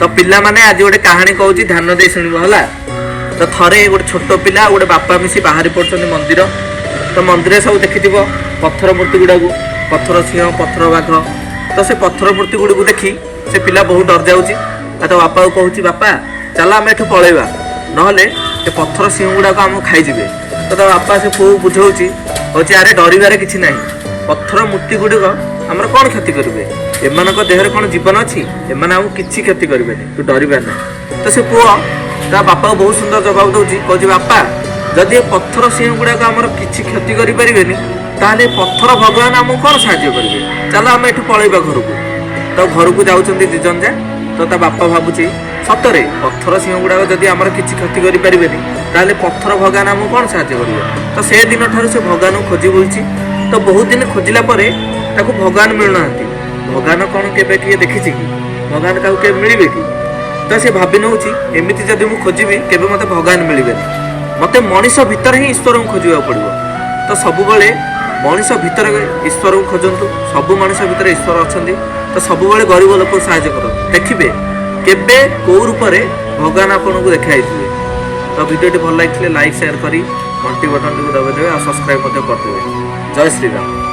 ତ ପିଲାମାନେ, ଆଜି ଗୋଟେ କାହାଣୀ କହୁଛି, ଧ୍ୟାନ ଦେଇ ଶୁଣିବ, ହେଲା? ତ ଥରେ ଗୋଟେ ଛୋଟ ପିଲା ଆଉ ଗୋଟେ ବାପା ମିଶି ବାହାରି ପଡୁଛନ୍ତି ମନ୍ଦିର। ତ ମନ୍ଦିରରେ ସବୁ ଦେଖିଥିବ ପଥର ମୂର୍ତ୍ତି ଗୁଡାକୁ, ପଥର ସିଂହ, ପଥର ବାଘ। ତ ସେ ପଥର ମୂର୍ତ୍ତି ଗୁଡ଼ିକୁ ଦେଖି ସେ ପିଲା ବହୁତ ଡର ଯାଉଛି ଆଉ ତା ବାପାକୁ କହୁଛି, "ବାପା, ଚାଲ ଆମେ ଏଠୁ ପଳେଇବା, ନହେଲେ ସେ ପଥର ସିଂହ ଗୁଡାକ ଆମକୁ ଖାଇଯିବେ।" ତ ତା ବାପା ସେ ପୁଅକୁ ବୁଝଉଛି, କହୁଛି, "ଆରେ, ଡରିବାରେ କିଛି ନାହିଁ। ପଥର ମୂର୍ତ୍ତି ଗୁଡ଼ିକ ଆମର କ'ଣ କ୍ଷତି କରିବେ? ଏମାନଙ୍କ ଦେହରେ କ'ଣ ଜୀବନ ଅଛି? ଏମାନେ ଆମକୁ କିଛି କ୍ଷତି କରିବେନି, ତୁ ଡରିବାର ନାହିଁ।" ତ ସେ ପୁଅ ତା ବାପାକୁ ବହୁତ ସୁନ୍ଦର ଜବାବ ଦଉଛି। କହୁଛି, "ବାପା, ଯଦି ଏ ପଥର ସିଂହ ଗୁଡାକ ଆମର କିଛି କ୍ଷତି କରିପାରିବେନି, ତାହେଲେ ଏ ପଥର ଭଗବାନ ଆମକୁ କ'ଣ ସାହାଯ୍ୟ କରିବେ? ଚାଲ, ଆମେ ଏଠୁ ପଳେଇବା ଘରକୁ।" ତ ଘରକୁ ଯାଉଛନ୍ତି ଦି ଜଣ ଯା। ତ ତା ବାପା ଭାବୁଛି, ସତରେ ପଥର ସିଂହ ଗୁଡାକ ଯଦି ଆମର କିଛି କ୍ଷତି କରିପାରିବେନି, ତାହେଲେ ପଥର ଭଗବାନ ଆମକୁ କ'ଣ ସାହାଯ୍ୟ କରିବେ? ତ ସେ ଦିନ ଠାରୁ ସେ ଭଗବାନଙ୍କୁ ଖୋଜି ବୁଲୁଛି। ତ ବହୁତ ଦିନ ଖୋଜିଲା ପରେ ତାକୁ ଭଗବାନ ମିଳୁନାହାନ୍ତି। ଭଗବାନ କ'ଣ କେବେ କିଏ ଦେଖିଛି କି? ଭଗବାନ କାହାକୁ କେବେ ମିଳିବେ କି? ତ ସେ ଭାବି ନେଉଛି, ଏମିତି ଯଦି ମୁଁ ଖୋଜିବି, କେବେ ମତେ ଭଗବାନ ମିଳିବେନି। ମତେ ମଣିଷ ଭିତରେ ହିଁ ଈଶ୍ୱରଙ୍କୁ ଖୋଜିବାକୁ ପଡିବ। ତ ସବୁବେଳେ ମଣିଷ ଭିତରେ ଈଶ୍ୱରଙ୍କୁ ଖୋଜନ୍ତୁ। ସବୁ ମଣିଷ ଭିତରେ ଈଶ୍ୱର ଅଛନ୍ତି। ତ ସବୁବେଳେ ଗରିବ ଲୋକକୁ ସାହାଯ୍ୟ କରନ୍ତୁ। ଦେଖିବେ, କେବେ କୋଉ ରୂପରେ ଭଗବାନ ଆପଣଙ୍କୁ ଦେଖାଇଥିବେ। ତ ଭିଡ଼ିଓଟି ଭଲ ଲାଗିଥିଲେ ଲାଇକ୍, ସେୟାର କରି ଘଣ୍ଟି ବଟନଟିକୁ ଦବାଇ ଦେବେ ଆଉ ସବସ୍କ୍ରାଇବ ମଧ୍ୟ କରିଦେବେ। ଜୟ ଶ୍ରୀରାମ।